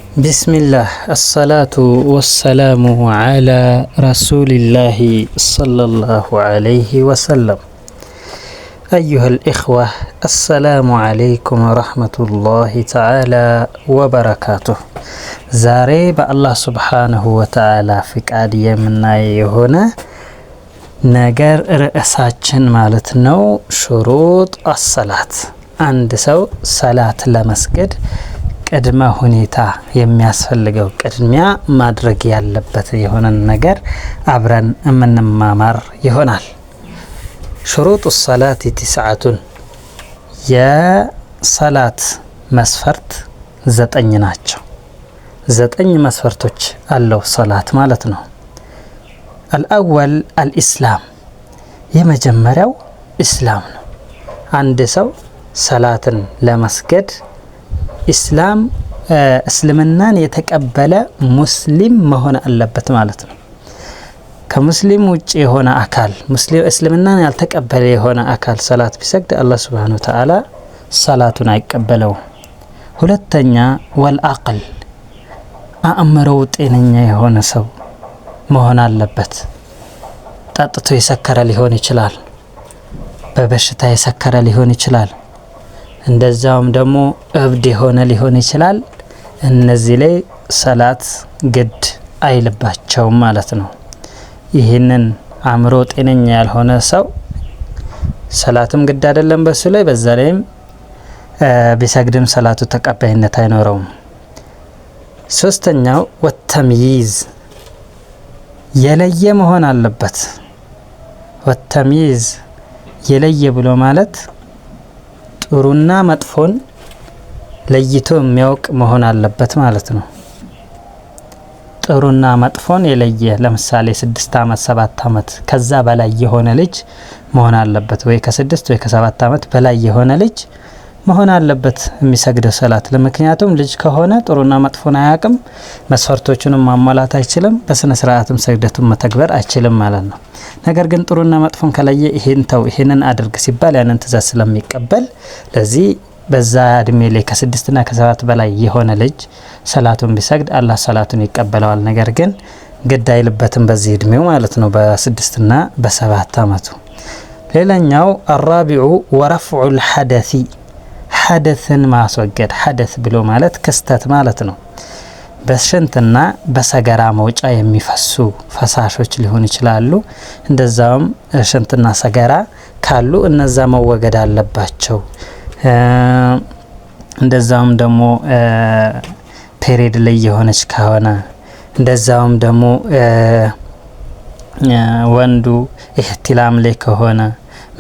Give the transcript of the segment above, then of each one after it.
بسم الله الصلاة والسلام على رسول الله صلى الله عليه وسلم። أيها الإخوة، السلام عليكم ورحمة الله تعالى وبركاته። ዛሬ በአላህ سبحانه وتعالى ፍቃድ የምናየው የሆነ ነገር ርዕሳችን ማለት ነው شروط الصلاة። አንድ ሰው ሰላት ለመስገድ ቅድመ ሁኔታ የሚያስፈልገው፣ ቅድሚያ ማድረግ ያለበት የሆነን ነገር አብረን የምንማማር ይሆናል። شروط الصلاة تسعة፣ የሰላት መስፈርት 9 ናቸው። 9 መስፈርቶች አለው ሰላት ማለት ነው። الأول الإسلام፣ የመጀመሪያው ኢስላም ነው። አንድ ሰው ሰላትን ለመስገድ ኢስላም፣ እስልምናን የተቀበለ ሙስሊም መሆን አለበት ማለት ነው። ከሙስሊም ውጭ የሆነ አካል፣ እስልምናን ያልተቀበለ የሆነ አካል ሰላት ቢሰግድ አላህ سبحانه وتعالى ሰላቱን አይቀበለውም። ሁለተኛ والعقل፣ አእምሮው ጤነኛ የሆነ ሰው መሆን አለበት። ጠጥቶ የሰከረ ሊሆን ይችላል። በበሽታ የሰከረ ሊሆን ይችላል። እንደዛውም ደግሞ እብድ የሆነ ሊሆን ይችላል። እነዚህ ላይ ሰላት ግድ አይልባቸውም ማለት ነው። ይህንን አእምሮ ጤነኛ ያልሆነ ሰው ሰላትም ግድ አይደለም በሱ ላይ፣ በዛ ላይም ቢሰግድም ሰላቱ ተቀባይነት አይኖረውም። ሶስተኛው والتمييز፣ የለየ መሆን አለበት። والتمييز፣ የለየ ብሎ ማለት ጥሩና መጥፎን ለይቶ የሚያውቅ መሆን አለበት ማለት ነው። ጥሩና መጥፎን የለየ፣ ለምሳሌ 6 ዓመት፣ 7 ዓመት ከዛ በላይ የሆነ ልጅ መሆን አለበት። ወይ ከ6 ወይ ከ7 ዓመት በላይ የሆነ ልጅ መሆን አለበት የሚሰግደው ሰላት። ለምክንያቱም ልጅ ከሆነ ጥሩና መጥፎን አያውቅም፣ መስፈርቶቹንም ማሟላት አይችልም፣ በስነ ስርዓትም ስግደቱን መተግበር አይችልም ማለት ነው። ነገር ግን ጥሩና መጥፎን ከለየ ይሄን ተው፣ ይሄንን አድርግ ሲባል ያንን ትእዛዝ ስለሚቀበል፣ ለዚህ በዛ እድሜ ላይ ከ6ና ከ7 በላይ የሆነ ልጅ ሰላቱን ቢሰግድ አላህ ሰላቱን ይቀበለዋል። ነገር ግን ግድ አይልበትም በዚህ እድሜው ማለት ነው፣ በ6ና በ7 አመቱ። ሌላኛው الرابع ورفع الحدث፣ ሐደትን ማስወገድ። ሐደት ብሎ ማለት ክስተት ማለት ነው። በሽንትና በሰገራ መውጫ የሚፈሱ ፈሳሾች ሊሆኑ ይችላሉ። እንደዛውም ሽንትና ሰገራ ካሉ እነዛ መወገድ አለባቸው። እንደዛውም ደግሞ period ላይ የሆነች ከሆነ፣ እንደዛውም ደግሞ ወንዱ احتلام ላይ ከሆነ፣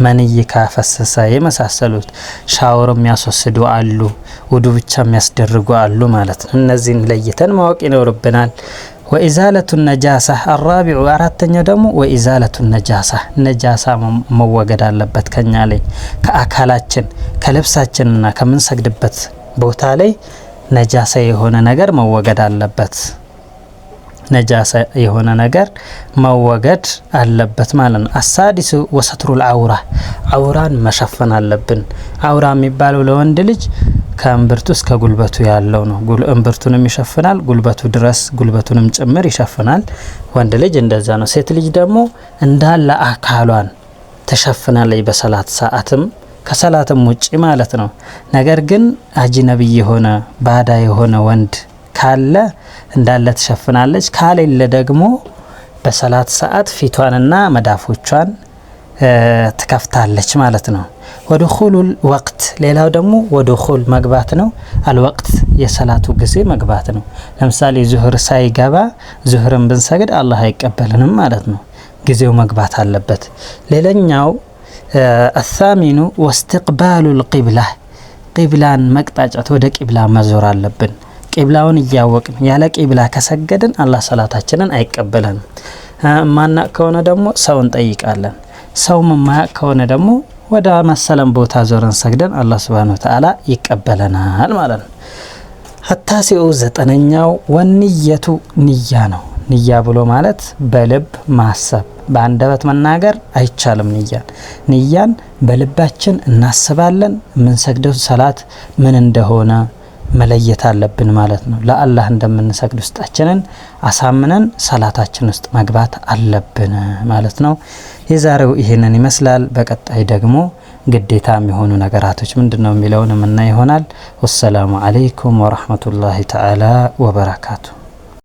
መንይ ካፈሰሰ፣ የመሳሰሉት ሻወር የሚያስወስዱ አሉ፣ ውዱ ብቻ የሚያስደርጉ አሉ ማለት ነው። እነዚህን ለይተን ማወቅ ይኖርብናል። وإزالة النجاسة الرابع፣ አራተኛው ደግሞ وإزالة النجاسة፣ ነጃሳ መወገድ አለበት ከኛ ላይ፣ ከአካላችን፣ ከልብሳችንና ከምንሰግድበት ቦታ ላይ ነጃሳ የሆነ ነገር መወገድ አለበት። ነጃሳ የሆነ ነገር መወገድ አለበት ማለት ነው። السادس وستر العورة፣ አውራን መሸፈን አለብን። አውራ የሚባለው ለወንድ ልጅ ከእምብርቱ እስከ ጉልበቱ ያለው ነው። እምብርቱንም ይሸፍናል፣ ጉልበቱ ድረስ፣ ጉልበቱንም ጭምር ይሸፍናል። ወንድ ልጅ እንደዛ ነው። ሴት ልጅ ደግሞ እንዳለ አካሏን ትሸፍናለች በሰላት ሰዓትም ከሰላትም ውጪ ማለት ነው። ነገር ግን አጅነቢይ የሆነ፣ ባዳ የሆነ ወንድ ካለ እንዳለ ትሸፍናለች። ካሌለ ደግሞ በሰላት ሰዓት ፊቷንና መዳፎቿን ትከፍታለች ማለት ነው። ودخول الوقت፣ ሌላው ደግሞ ودخول መግባት ነው። الوقت የሰላቱ ጊዜ መግባት ነው። ለምሳሌ ዙህር ሳይገባ ዙህርን ብንሰግድ አላህ አይቀበልንም ማለት ነው። ጊዜው መግባት አለበት። ሌላኛው الثامن واستقبال القبلة፣ ቂብላን መቅጣጫት፣ ወደ ቂብላ መዞር አለብን። ቂብላውን እያወቅን ያለ ቂብላ ከሰገድን አላህ ሰላታችንን አይቀበለንም። ማናቅ ከሆነ ደግሞ ሰው እንጠይቃለን። ሰው ማያቅ ከሆነ ደግሞ ወደ መሰለን ቦታ ዞረን ሰግደን አላህ سبحانه وتعالى ይቀበለናል ማለት ነው። التاسع ዘጠነኛው والنية፣ ንያ ነው። ንያ ብሎ ማለት በልብ ማሰብ፣ በአንደበት መናገር አይቻልም። ንያን በልባችን እናስባለን። የምንሰግደው ሰላት ምን እንደሆነ፣ መለየት አለብን ማለት ነው። ለአላህ እንደምንሰግድ ውስጣችንን አሳምነን ሰላታችን ውስጥ መግባት አለብን ማለት ነው። የዛሬው ይህንን ይመስላል። በቀጣይ ደግሞ ግዴታ የሚሆኑ ነገራቶች ምንድን ነው የሚለውን የምናይ ይሆናል። ወሰላሙ አለይኩም ወረህመቱላሂ ተዓላ ወበረካቱ።